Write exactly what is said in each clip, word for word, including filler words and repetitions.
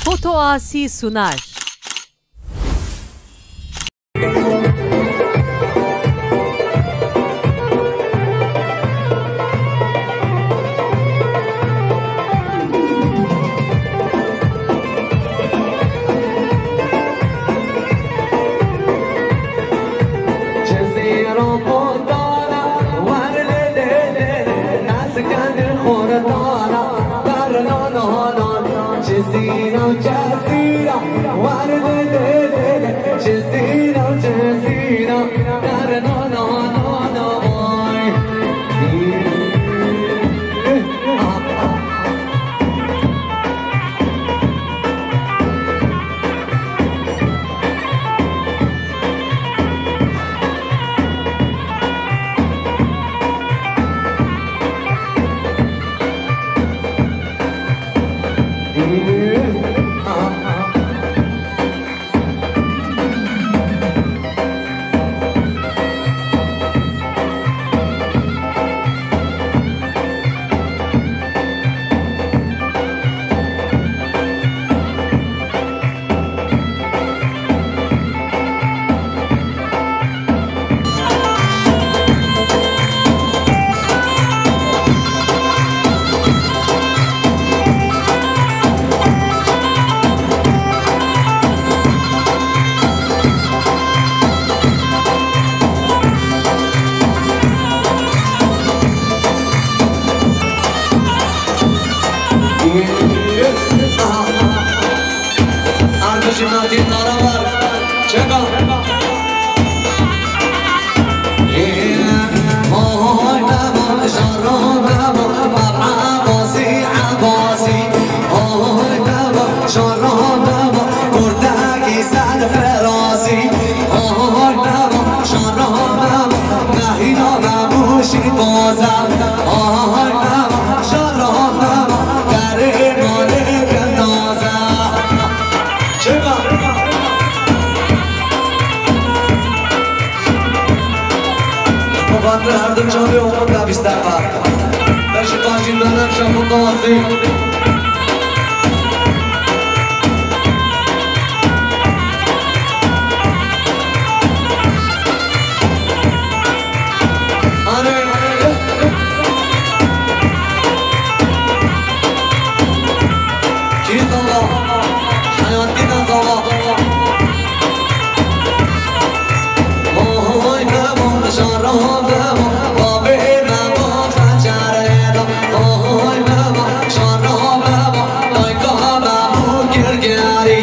Foto Asi sunar. Ardıcı Nadir Naravar. Çeka. Oy baba, şaro baba, bab Abasi, Abasi. Oy baba, şaro baba, kurdaki sen ferasi. Oy baba, şaro baba, nahina baba, şiboza. Oy baba, şaro baba, deri mole kendoza. Çeka. Babandır her dur çalıyor, onun da bir sefa. Beşiktaş'ın dönem şapı doğası. Hani Kî zala, heyatî de zala. Oy baba, şaro baba, babê baba, xeçerê da. Oy baba, şaro baba, dayka baba, girgerî.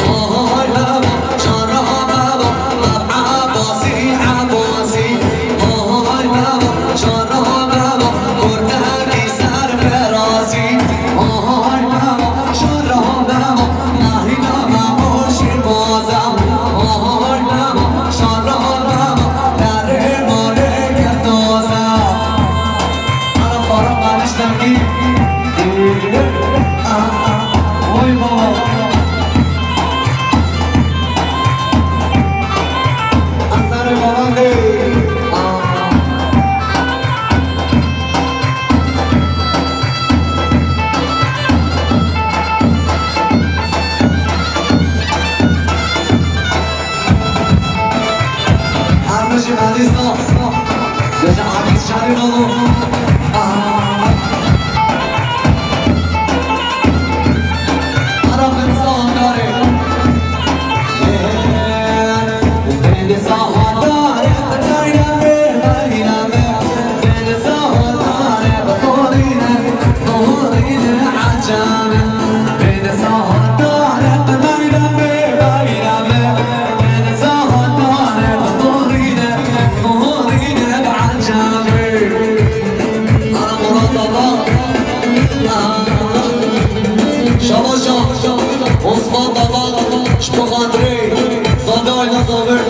Oy baba, şaro baba, bab Abasî, Abasî. Oy baba, şaro baba, kurdekî serferasî. Oy baba, şaro baba, nahîna baba, şîrbaza. Oy baba, şaro baba, derê malê gerdoza. Ana para maniştaki. Oy baba. Asarê balandê. Arnijî Melîsa. Gece Arnij şarî balo. Şabaş, şabaş. Osman Baba, ji bo xatirê Zade Ayna Zavir,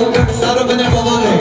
ser û binê babanê.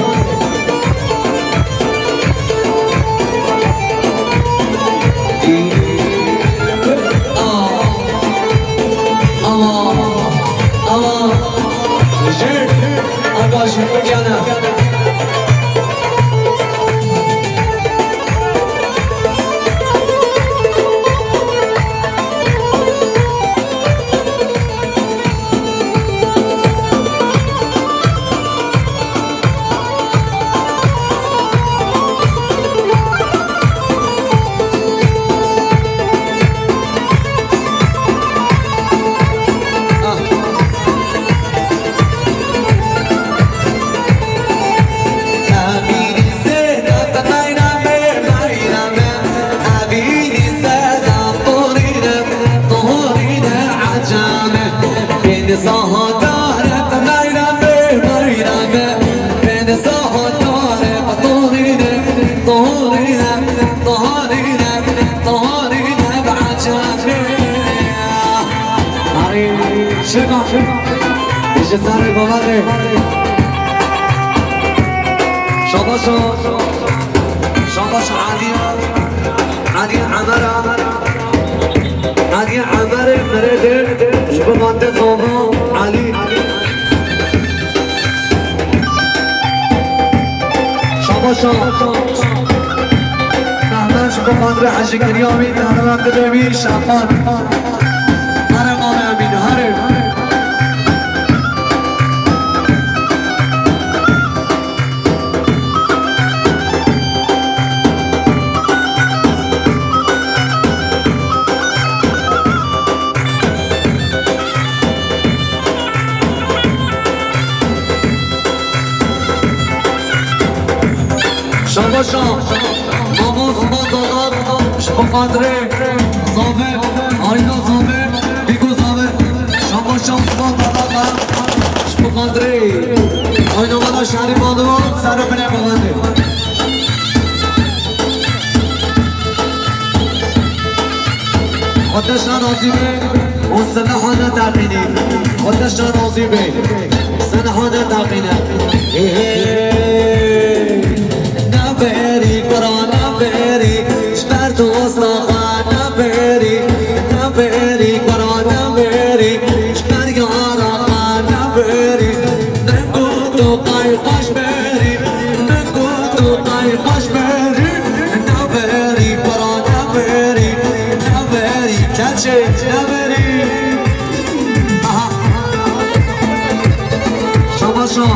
Şema, ji serê balanê. Şabaşo, şabaşo Aliya, Ali Emera, Ali Emerê Miredê, ji bo mante zava Ali. Şabaşo, Mehmet ji bo xatirê Hecî Kiryamî, Mehmet Dilê wî, Şafan. Here mala Emîn, here. Şabaşa, Mamo Ziman Dalan, ji bo xatirê Zabe, Ayna Zabe, Bîgo Zabe, Şabaşa Ziman Dalan, ji bo xatirê Ayna Mala Şerî Balo, ser û binê bavendê. Xwedeşa razî be û silaha neteqînî. Xwedeşa razî be, silaha neteqîne. Hê hê. Neberî kura neberî, ji ber dosta xwe neberî. Neberî kura neberî, ji ber yara xwe neberî. Min got tu qey xweş berî, min got tu qey xweş berî. Neberî kura neberî, neberî keçê neberî. Aha. Şabaşa.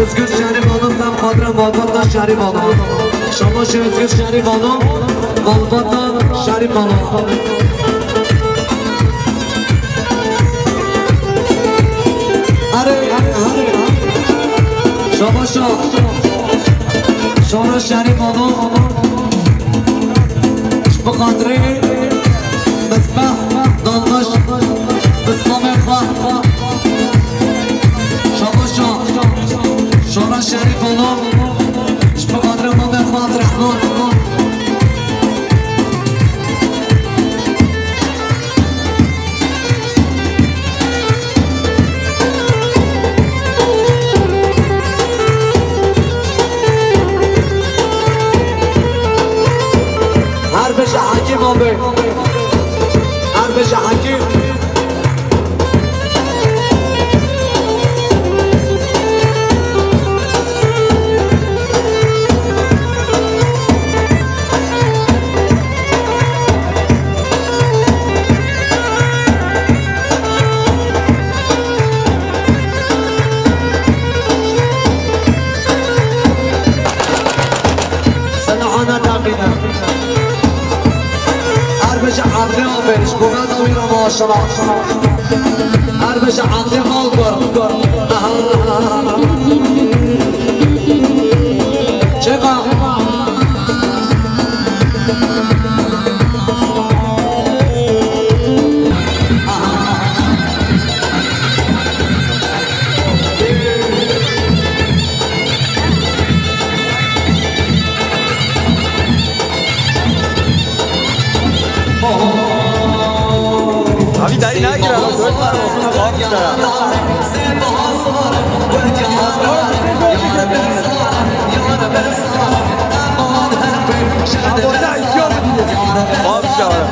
Özgür Şerîfalo, ser xatira malbata Şerîfalo. Şabaşa Özgür Şerîfalo, malbata Şerîfalo. Hare, hare. Şabaşa. Şora Şerîfalo. Ji bo xatirê Misbah Daldaş, Bislamê xwe. Şabaşa, Şora Şerîfalo, ji bo xatirê mamê xwe Abdurehman. Her bije Hekîm abi. Her bije Hekîm. Senahana daqîne. Her bije Evliya Bey, ji bo me dawî re maşala. Her bije Evliya Malkor. Çeka. Abi dayı ne girer? Abi çağır.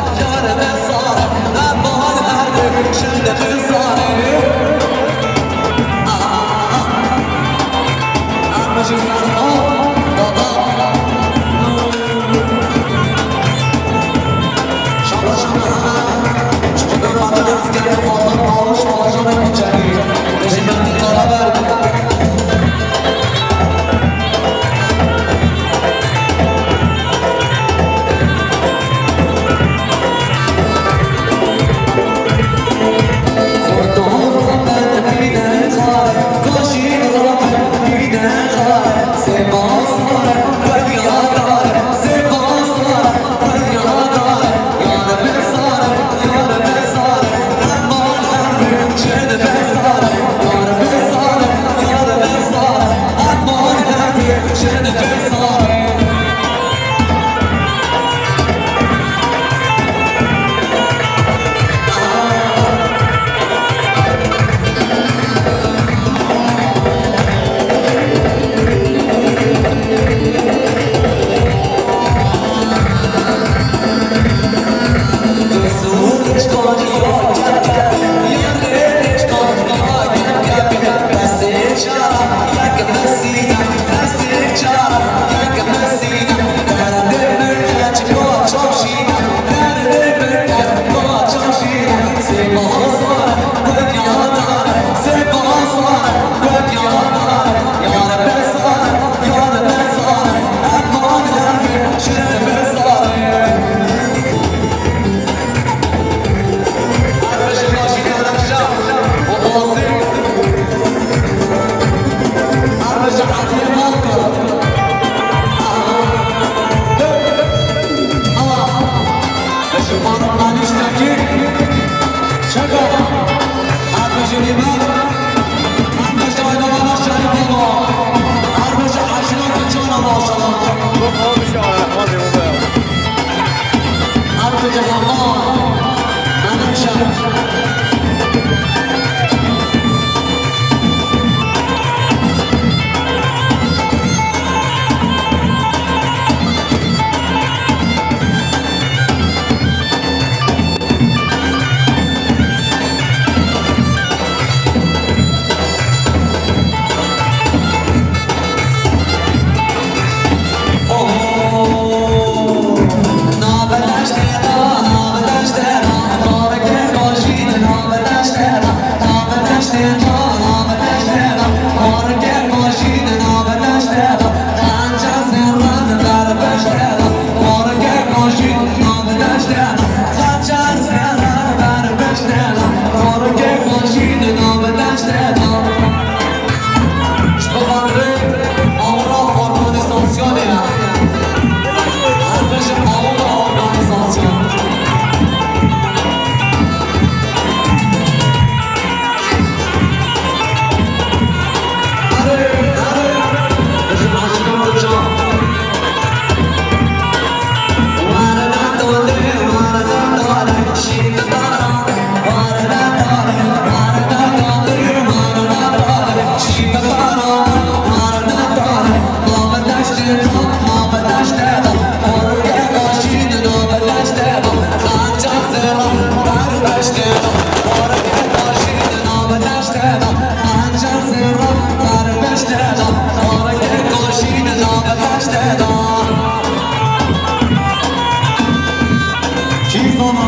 Kî zana?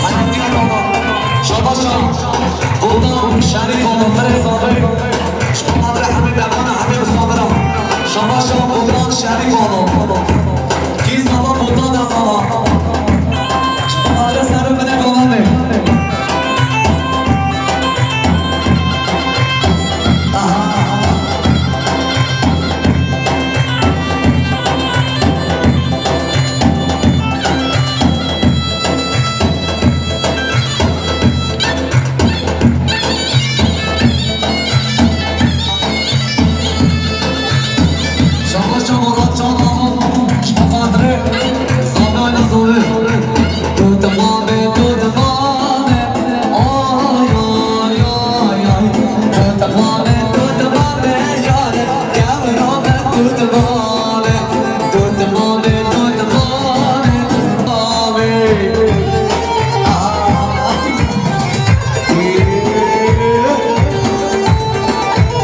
Heyetî zana? Şabaşa. Botan Şerîf Alo, birêz Alo. Ji bo xatirê hemî berxana, hemî misafiran. Şabaşa Botan Şerîf Alo. Kî zana Botan da zana? Ji bo xatirê serê min e govendê. Aha.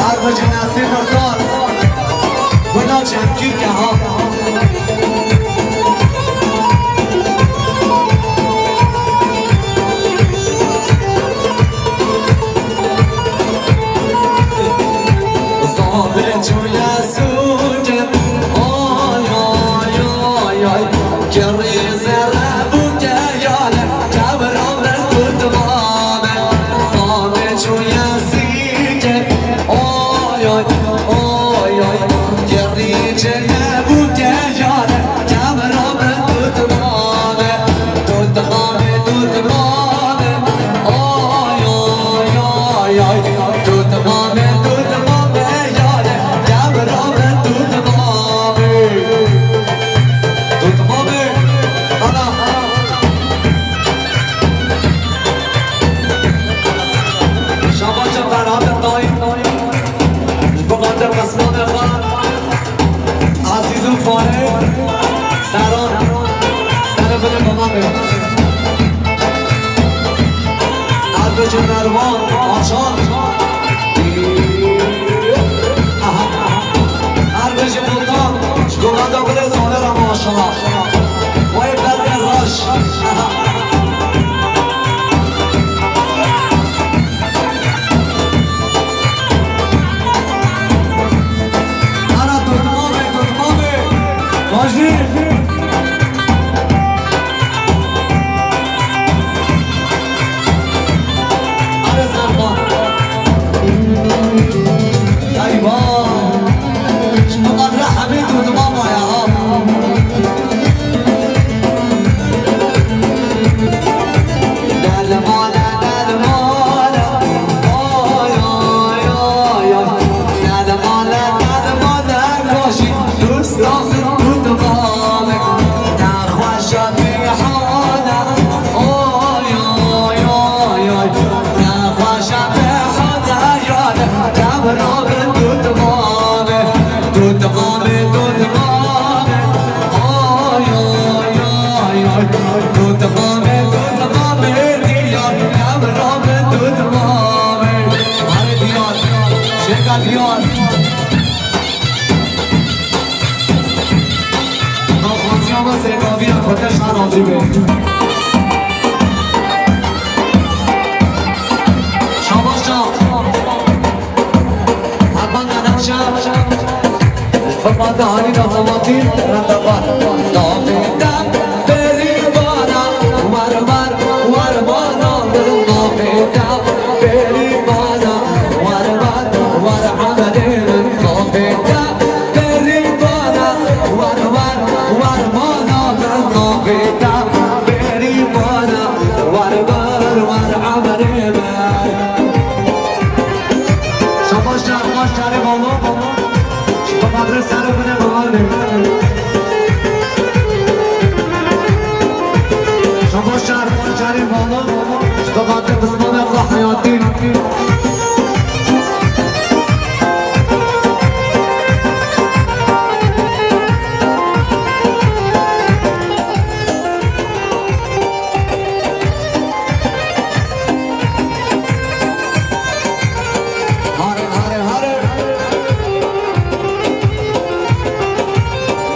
Her bicî Nesîr Mirdar. Gula çemkî ke ha. Zalê çûye sûcê. Ay, ay, ay, ay. Kirî zere bûke yale. Kewra me kutmane. Zalê çûye sîke. Ay, ay, ay, ay. Kirî çêke bûke yale. Kewra me kutmane. Kutmane, kutmane. Ay, ay, ay, ay. Kutmane, kutmane yale. Kewra me Açan. Aha. Her bijî Sultan, ji Gulada Gulê Soner e maşallah. Vay berde raş. Aha. Ana tutma be, tutma be. Vajî. Are Serkan. Eyvah. Ji bu kadar Hamid tutma maya ha. Dermane, dermane. Oy, oy, oy, oy. Dermane, dermane. Koşî, dust axir û dimane. Nexweşa bêhane. Oy, oy, oy, oy. Nexweşa bêhane. Yare, kevra bin dudmane. Dudmane, dudmane. Oy, oy, oy, oy. Dudmane, dudmane. Diyar, kevra bin dudmane. Hare diyar. Şêka diyar. Daxwaziya me sêkaviya xwe te şa razî be. Şabaş çav. Hema Menekşe. Hema de halî daxwazî rende bar. Navê te Berî bana, war, war, war bana, navê te Berî bana, war, war, war Emerê min, navê te Berî bana, war, war, war bana, navê te Berî bana, war, war, war Emerê min. Şabaş çar, baş çarê balo. Ji xwe qadrê ser û binê balo. Şabaş çar, baş çarê balo. Ji xwe qadrê pismamê xwe heyatî. Hare, hare, hare.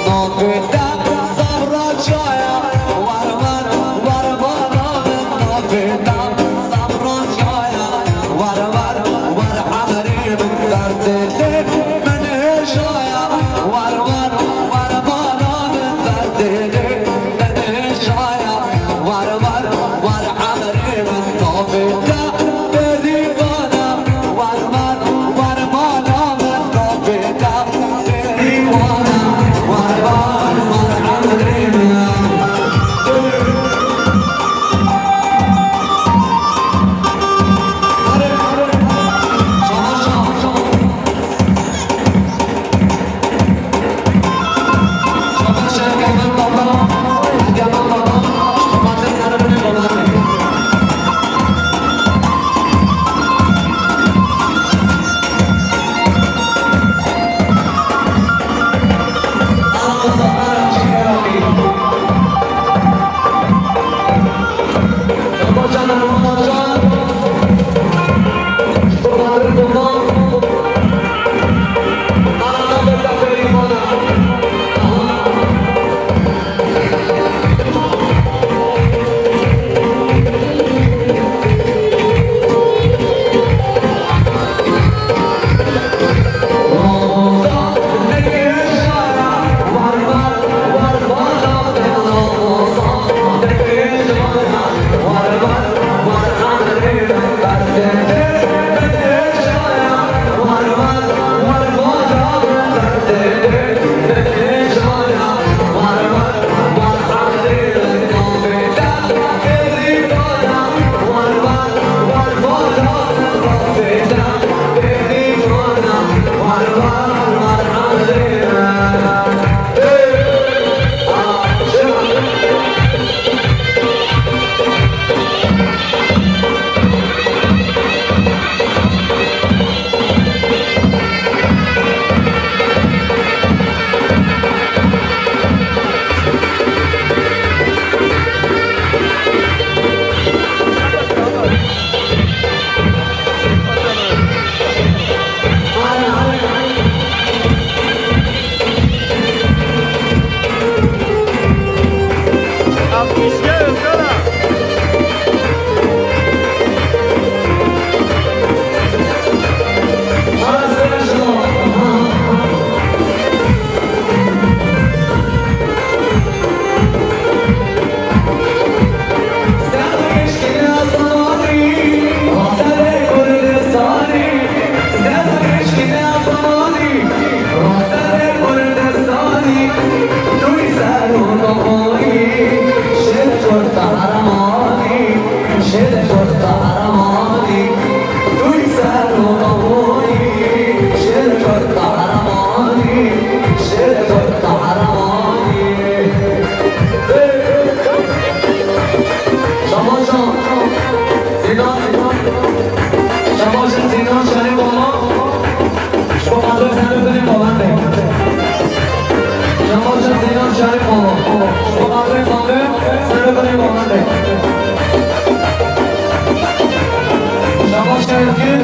Navê te sabra çaya, war, war, war bana min. Navê te sabra çaya, war, war, war Emerê min. Derdê dil min hêjaya, war, war, war bana min. Derdê dil Şaya, war, war, war Emerê min, navê te Berî bana, war, war, war bana min, navê te Berî bana, war, war, war Emerê min. Şêr Kurd qehremanî, tu yî ser û qewayî. Şêr Kurd qehremanî, şêr Kurd qehremanî. Şabaşa Zînan, şabaşa Zînan şerê bala. Ji bo xatirê serê binê bavendê. Şabaşa Zînan şerê bala. Ji bo xatirê serê, serê binê bavendê. Şabaşa Ezgîn,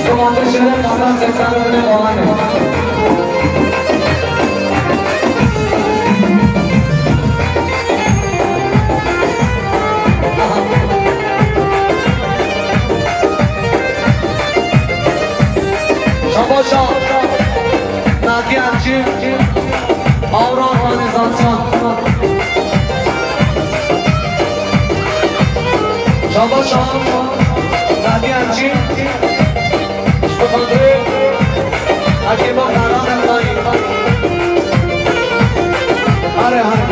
ji bo xatirê şerê qastan sê serê binê bavendê. Şabaşa Nadiyan Çî, Aura Organizasyon. Şabaşa Nadiyan Çî, ji bo xatirê Hekîma Ferhanê Tayî. Hare, hare.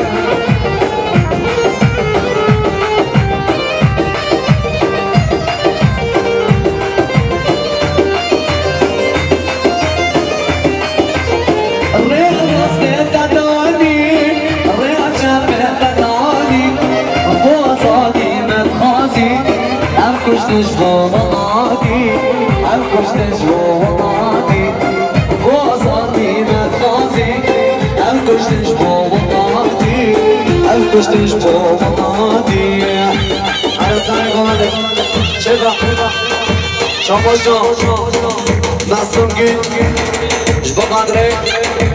Rê rastê te danî, rê çepê te danî, bo azadî me dixwazî, ev kuştin ji bo welatî, ev kuştin ji bo welatî, bo azadî me dixwazî, ev kuştin ji bo welatî, ev kuştin ji bo welatî. Ara say gole, çeva. Şabaşa Mesûm Gîn, ji bo qadrê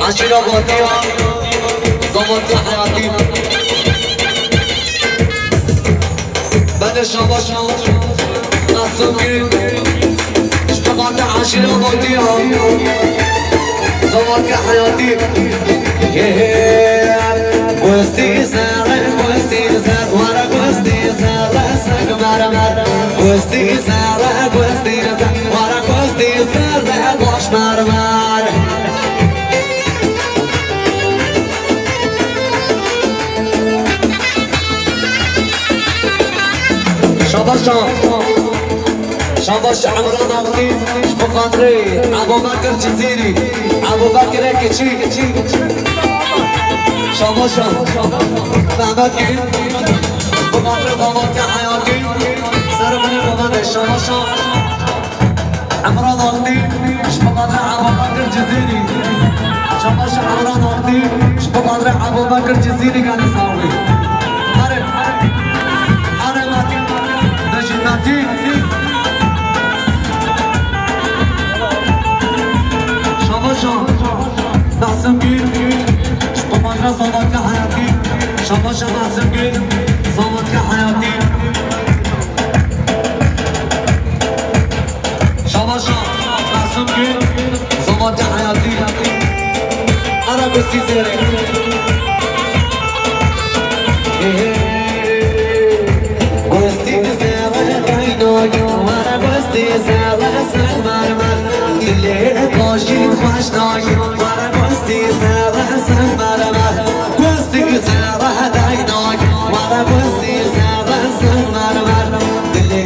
eşîra Batiya, Zamantiya Heyatî. Belê şabaşa Mesûm Gîn, ji bo qadrê eşîra Batiya, Zamantiya Heyatî. He, he. Gustî zere, gustî zer, were gustî zere, seng mermer. Gustî zere, gustî zer, were gustî zere, baş mermer. Şabaş, şabaş. Şabaş Emran Axtî, ji bo xatirê Ebubekir Cizîrî, Ebubekirê kiçî. Şabaş Mehmet Gül, ji bo xatirê Zamantiya Heyatî, ser binê Mehmetê. Şabaş Emran Axtî, ji bo xatirê Ebubekir Cizîrî. Şabaş Emran Axtî, ji bo xatirê Ebubekir Cizîrî gelî sawî. Hare, hare Metî, Necî Metî. Şabaş Mesûm Gîn, ji bo xatirê Zamantiya Heyatî. Şabaş Mesûm Gîn, Zamantiya Heyatî. Şabaş Mesûm Gîn, Zamantiya Heyatî. Ara gustî zere. Gustî zere kaynak, wara gustî zere seng mermer. Dilê xwe jî xweş dayî, wara gustî zere seng mermer. Gustî zere daynak, wara gustî zere seng mermer. Dilê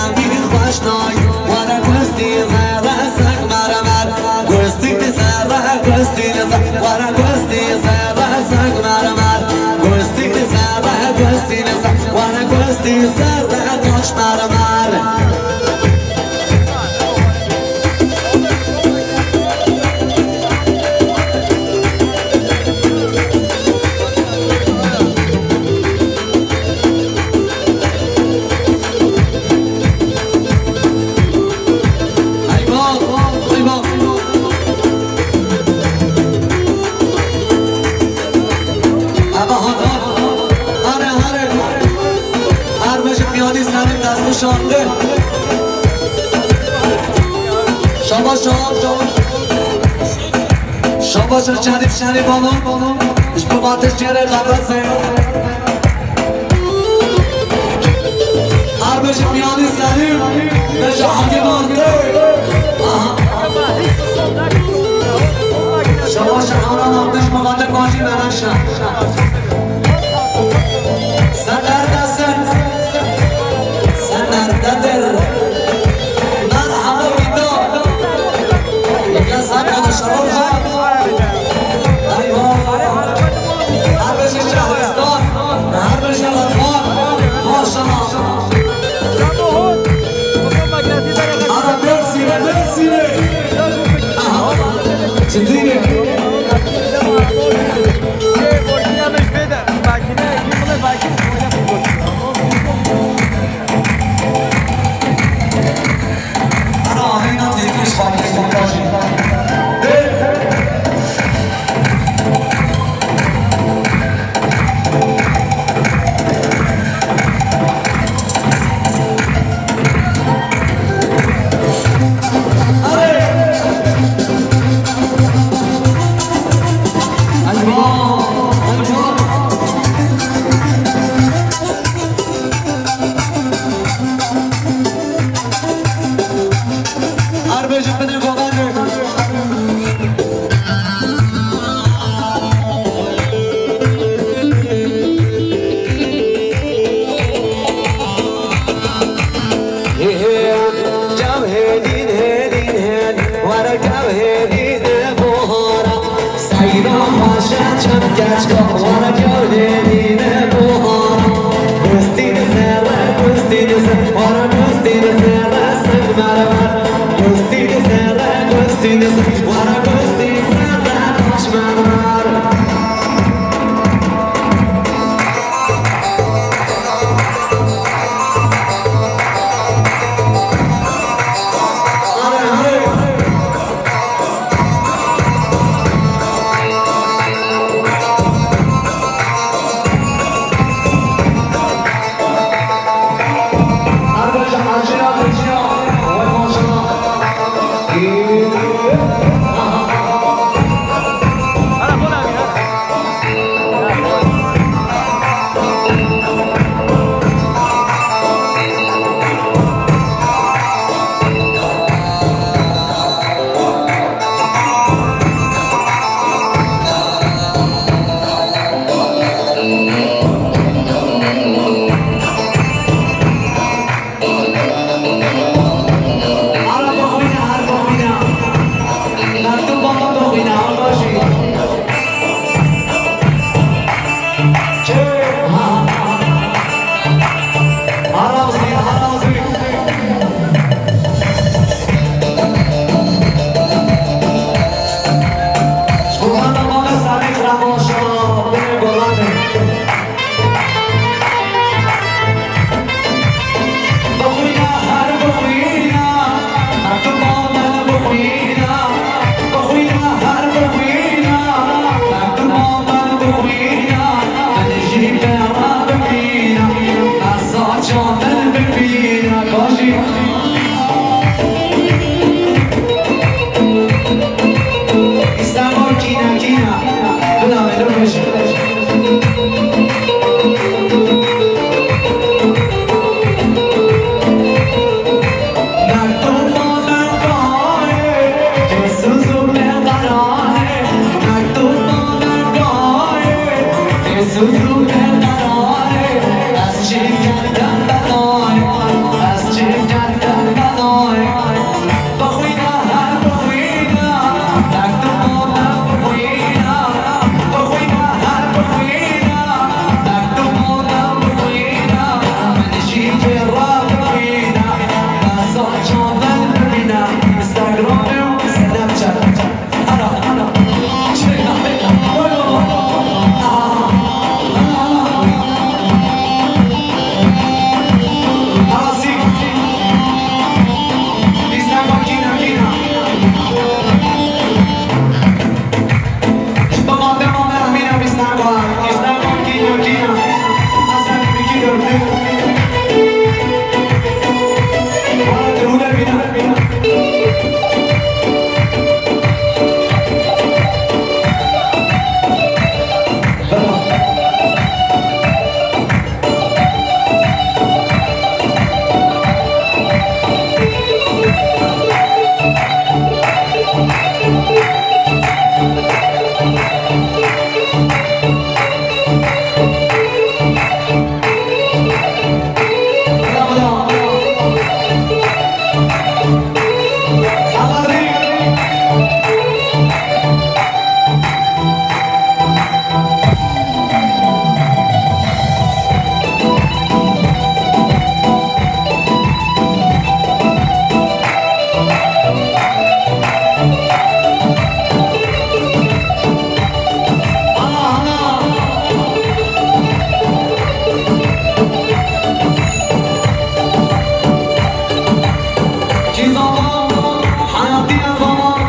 Emîn xweş dayî, wara gustî zere seng mermer. Gustî zere, gustî zere, wara gustî zere seng mermer. Gustî zere, gustî zere, wara gustî zere taş mermer. Eyvah, eyvah. Eva hare, hare, hare. Her bijî piyanî serim dest û şande. Şabaş, şabaş. Şabaş Şerîf, Şerîf Hanım. Ji bo xatir şêrê qefesê. Her bijî piyanî Selim, bijî Hekîm Altay. Aha. Şabaş Hewran Altay, ji bo xatir Bajî Mereşe. Ser derdest. Cem hêdîn, hêdîn, hêdîn, were cem hêdîn e buhara. Seyda xweşe çem keçka, were cem hêdîn e buhara. Gustî di sere, gustî di ser, were gustî di sere seng mermer. Gustî di sere, gustî di ser, were gustî sere taş mermer. Ara bixwîne, her bixwîne. Mektuba min bixwîne, her bajî. Çê, ha, ha. Ara zî, ara zî. Ji bo me de mame Salih Remaşa, binê golanê. Bixwîne, her bixwîne, mektuba min bixwîne. Bixwîne, her bixwîne, mektuba min bixwîne. Min jî pê re bibîne, mesaja min bibîne. Kajî. Îslamor kîne, kîne. Bila me, dur bêje. Kî zaman, heyatî ne zaman,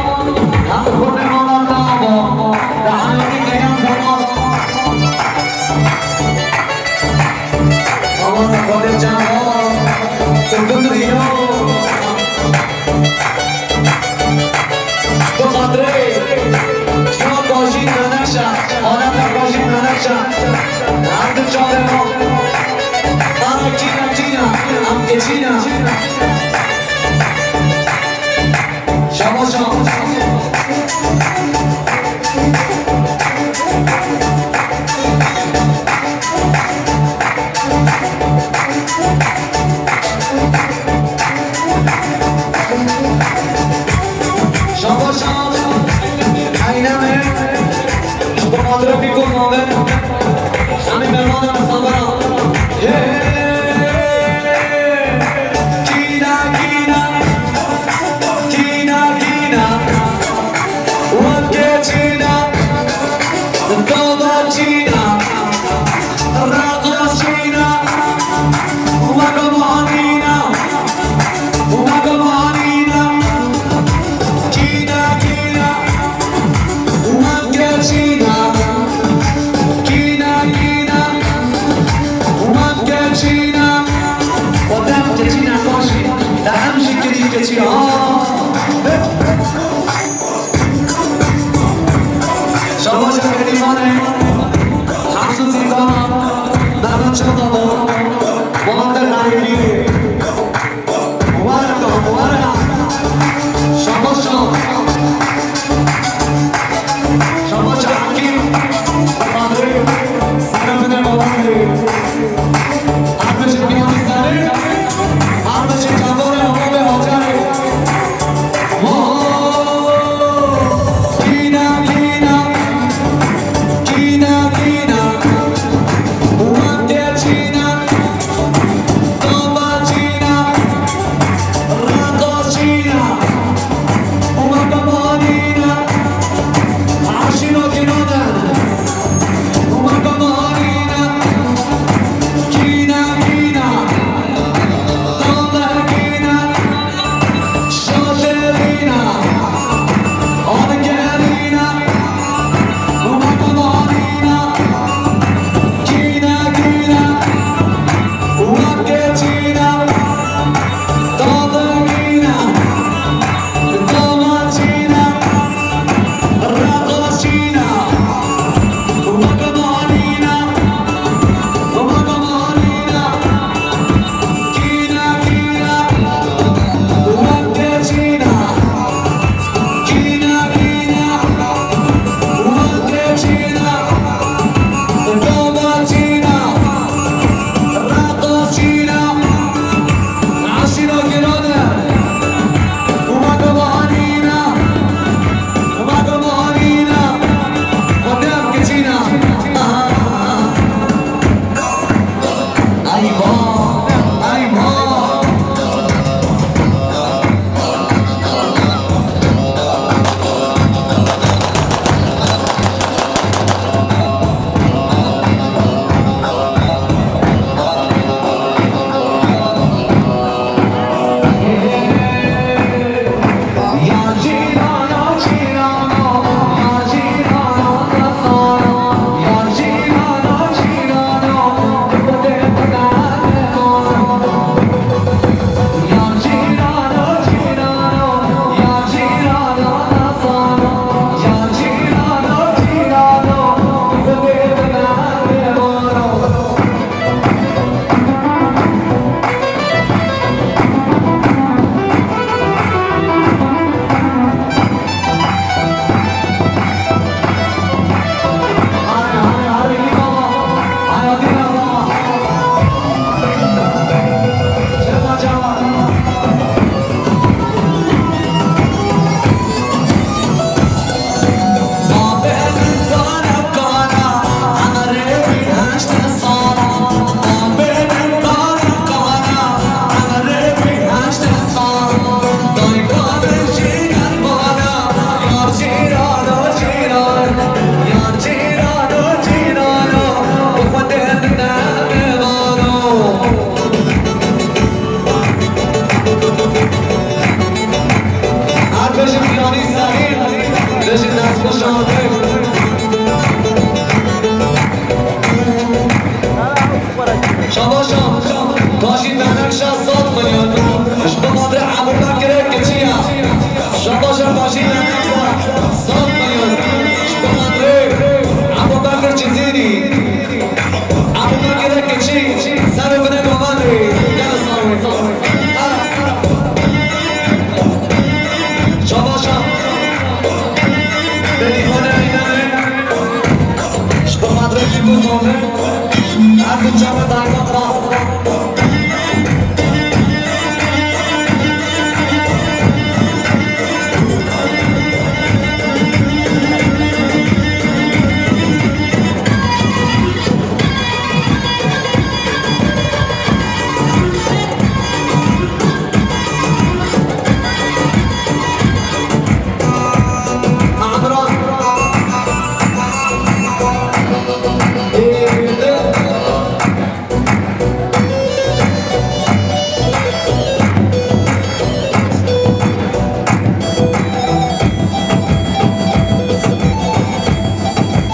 her xwe ne zaman nava, da heyatî ne zaman. Zaman xwe ne zaman, tu bimrî yo. Bi xatirê çiya Kajî Menekşe, aleta Kajî Menekşe, her du çavê me. Ana kîne, kîne, em keçî ne. Şaba, şaba.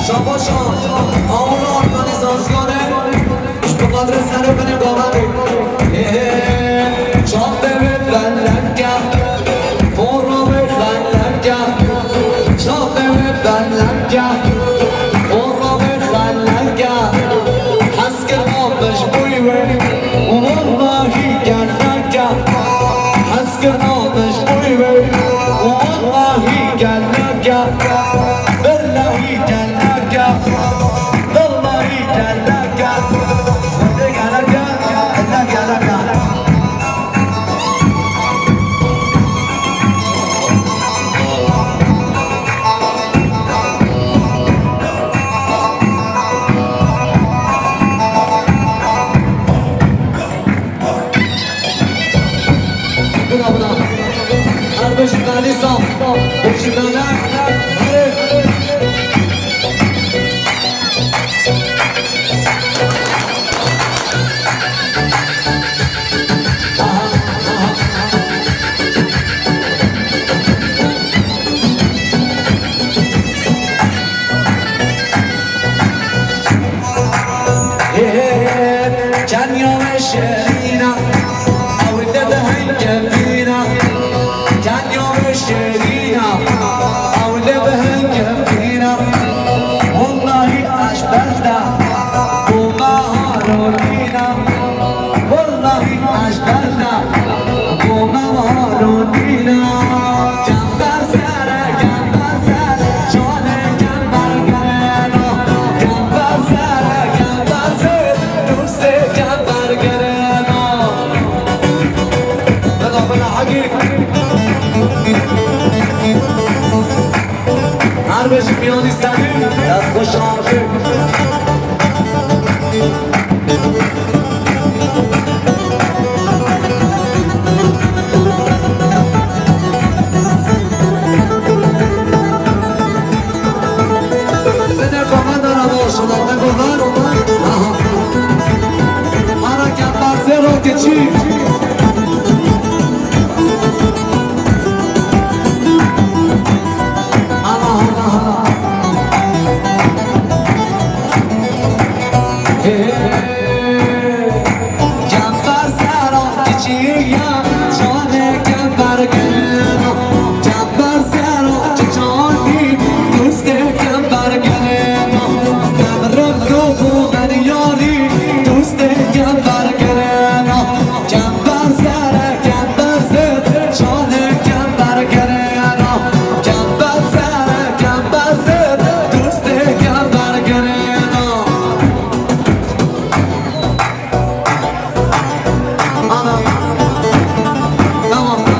Şabaşa, amûra organîzasyonê, ji bi qadrê serê binê gaverê. Hê, hê, çavdê wê belenge, pora wê xelenge, çavdê wê belenge, pora wê xelenge. Hez kirina min ji bo wê, wellahî gelek e. Hez kirina min ji bo wê, wellahî gelek e. Billahî gelek e. Billahî gelek e. Xwedê gelek e. Gelek, gelek e. Buna, buna. Her beş tane sağ. Beş tane. Hadi. Hê, hê, hê, kenya we şerîna, ew li bi hengevîna. Kenya we şerîna, ew li bi hengevîna. Wellahî ez berda, bûme haronîna. Wellahî ez berda, bûme haronîna. Kember sere, kember sere, canê kember gerêna. Kember sere, kember sere, dostê kember gerêna. Bila, bila, hagî. Her beşik miyanî serî, dest xweş hagî. Bide komandana boşuna, ne komand? Aha. Ara kember zero keçî. Aha, aha. Hey, hey. Kember sera kiçiya, canê kember gerêna. Kember sera çiçanî, dostê kember gerêna. Kemrim dost û xenyarî, dostê kember gerêna. Kember sere, kember ser, canê kember gerêna. Kember sere, kember ser, dostê kember gerêna. Ana. Tamam.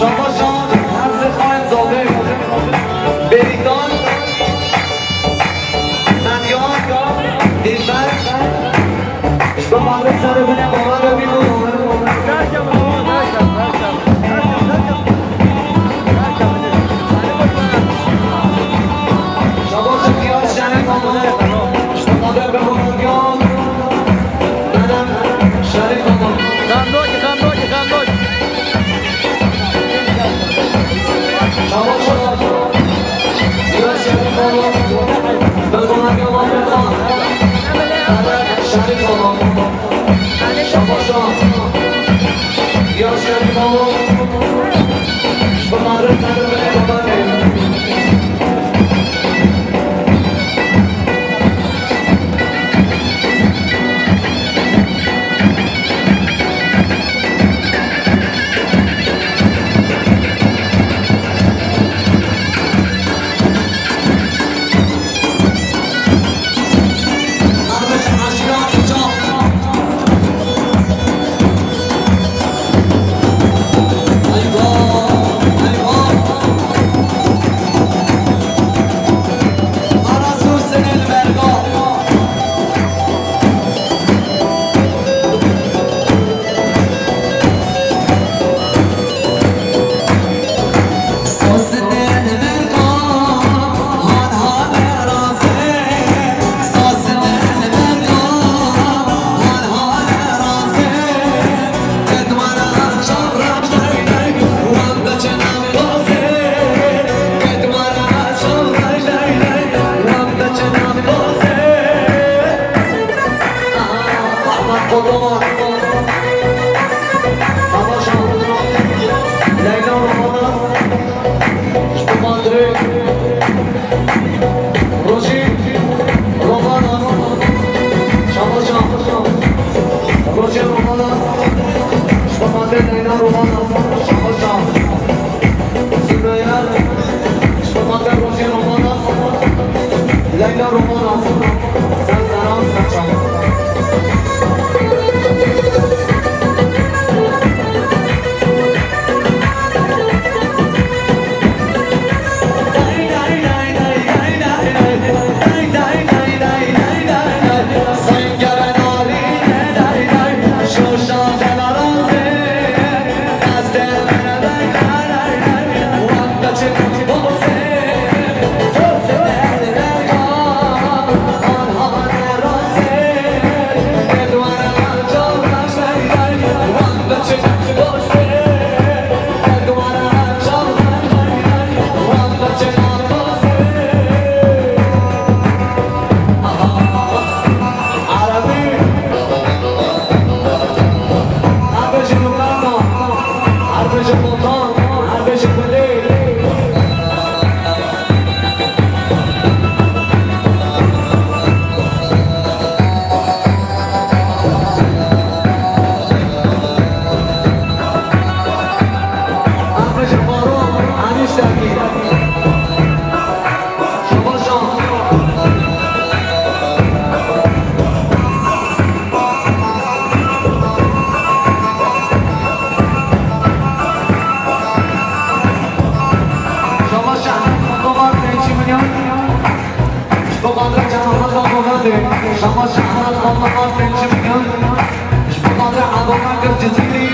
Şabaşan, Hezî Xayên Zavê, Bêrîtan, Medyar, Dilber, ji bo mafê ser û binê mala de bî. Şabaş, Şerîf Aman. Şabaş, Şerîf Aman. Xemlok, xemlok, xemlok. Şabaş, Şerîf Aman. Bergona Kemal Berkan. Şerîf Aman. Şabaş, Şerîf Aman. Şabaş, Şerîf Aman. Leyla Romanas, ji bo Madrê, Rojî Romanas, Şabaşan, Rojî Romanas, ji bo Madrê Leyla Romanas, Şabaşan. Zübeyir, ji bo Madrê Rojî Romanas, Leyla Romanas, ser seran ser çavan. Şabaş Ehmed Mustafa pêncî milyon. Ji bo Qadrê Cemal Erdogan Govendê. Şabaş Ehmed Mustafa pêncî milyon. Ji bo Qadrê Erdogan Gir Cizîrî.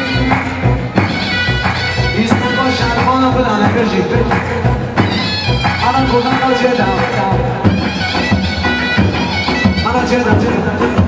Îsteka şervana bidane pê jî. Ana Govenda çê de. Ana çê de, çê de.